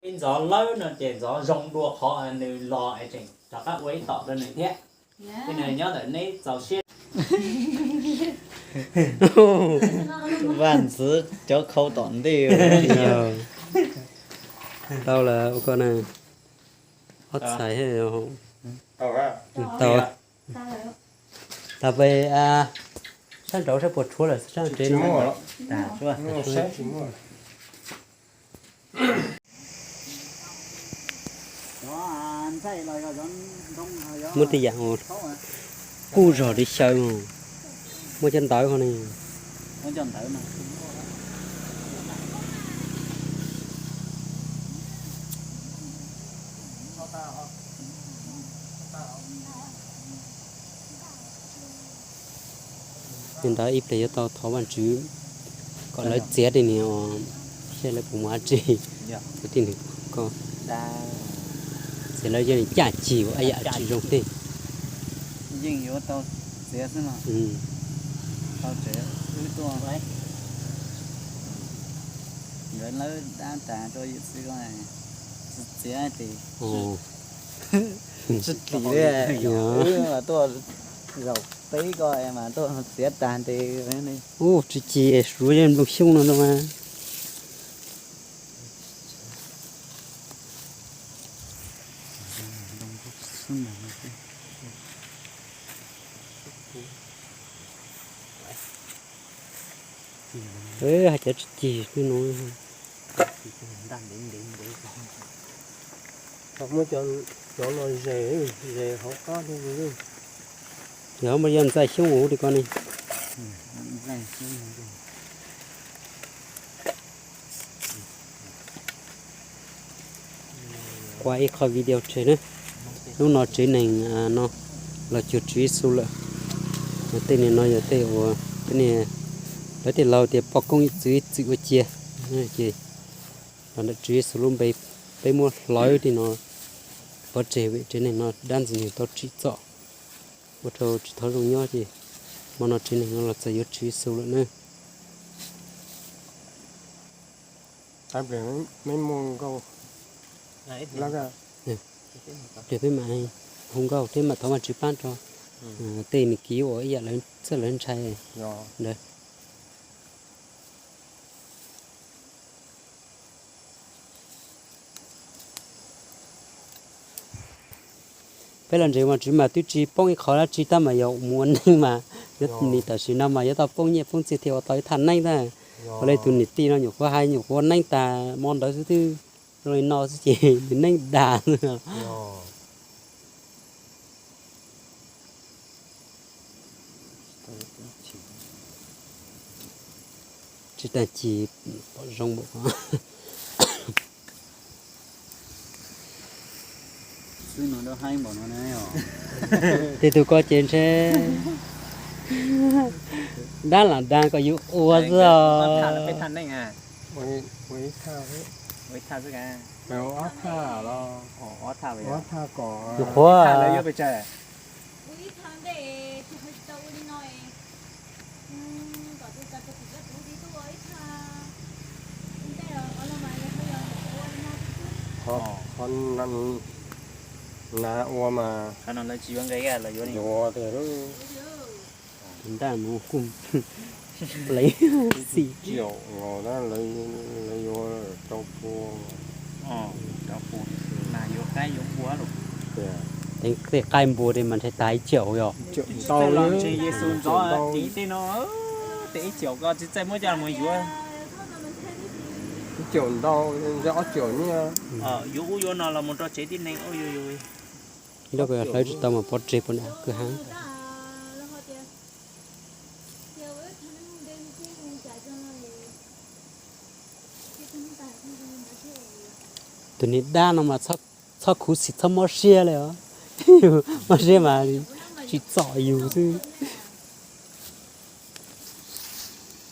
Ib ntxov lawb no ces ntxov zoo dua qhov nws los es tseem rov qab ua ib tom rau nws thiab. Ces nws nyob ntawm neb txaus siab. Vaj ntxwv cov khau tom ntej. Tau lawm ko na. Ob txhais tau. Tas pes sab nraud sab puas tshuav lawm sab tsev no. Muab tej yam ua kuj zog li xyaw mus. Muaj cov ntawv ho ne. Li ntawd ib pliag yuav tau thov Vajtswv kom lawv txiav tej niag, seb lawv puas muaj dab tsi, tej niag ko, txiav lawv caj caj cig ua ib yam tsis zoo tej. Yeej yuav tau txiav xwb no. Tau tsev wb tuaj, nkawd lawb dab tas rau yus xwb ko, txiav tes tsis tim li, wb mas tuaj zaum peb ko mas tuaj txiav tag ntes. Ub, tsis ci suav nplooj xyoob no no mas. Hais cov tsis cig twb no. Muab cov no zes, zes hauv qab thiab. Yog muaj yog ntxaij xyoob ua li ko ne. Ua ib qho video tseg na. Hnub no tsev neeg no los cuag Tswv Yexus lawm. Tej niag no yog tej uas lawv tej laug tias poj koob ib txwm ib txwm ua cia. Ces los ntawm Tswv Yexus lub npe peb muab hlawv tej no pov tseg, tsev neeg no dab Ntxwg Nyoog tau tsim txom ua rau tsis tau zoo nyob ces hmo no tsev neeg no los txawm yuav Tswv Yexus lawm na. Pliag peb mam hu nkauj thiab mam thov Vajtswv pab rau tej nws kiv uas ib yam txawj lawv ntshai ntawd. Peb los ntseeg Vajtswv mas twb tsis poob ib qho dab tsi tab mas yog mus ua neej mas yuav nim tam sim no mas yuav tau poob nyiaj poob txiaj thiaj ua tau ib thaj neeb tab. Ua li tus niam tij no nyuam qhuav hais nyuam qhuav ua neeb tas hmo ntawd xwb twb zoo li no xwb ces nws neeb dag xwb. Tsis tag ci pom zoo npaum ko. Tej tus ko ces ntshe dab lam dag kom yus ua xwb os. Nyuam qhuav Qhov nav ua mas yuav tiag, tus ntaj no kuj pleev xim. Lawv yuav rau pua, tej qaib npua tej mas ntshai tas ib caum yog. Ntau li, ib caum ntau, ob caum nyiaj. Lawv tsis tau mas pov tseg puas nram kwj ha. Tus niag dab no mas txhob khuv xim txhob mob siab li os. Mob siab mas tsis txom yus xwb.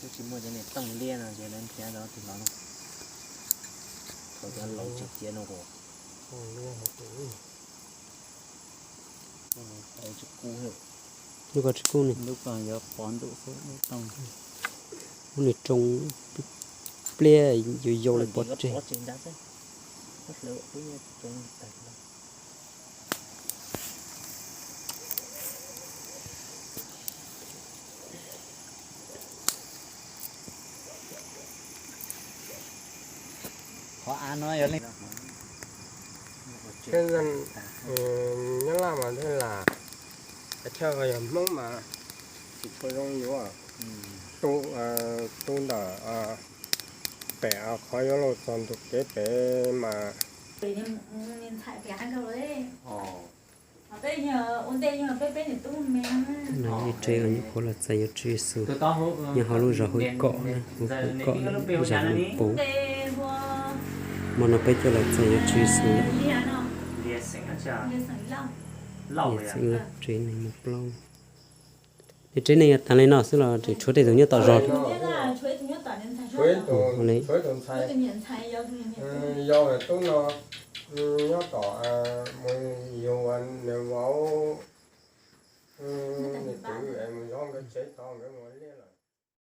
Tsis muaj cov niag tooj liab no ces lawv nrhiav rau tus no. Thaum cov laus tsis ciav no. Lub ko tsis kub ne. Lub ko yuav pov ntuj xwb, lub tooj. Lub niag roob pliab yuav yau li pov tseg. Qhov av no yog leej twg? Nyob Laj mas thiaj lam, chaw yog Hmoob mas tsis tshua zoo yuav. Tu, tu ntawm pem qhov yuav luag txog ntug kev pem mas. Ib tsev uas nyuam qhuav los txais yuav Tswv Yexus nyob hauv lub zos Hwj Kom, Hwj Kom zos Lus Puv. Hmo no peb coj los txais yuav Tswv Yexus. Xeem Lauj, tsev neeg muaj plaub. Tej tsev neeg yog tag li no xwb los tseem tshuav tej tus nyob tom zos? Ua li. Nyob tom mus yug nws vauv, nws kwv,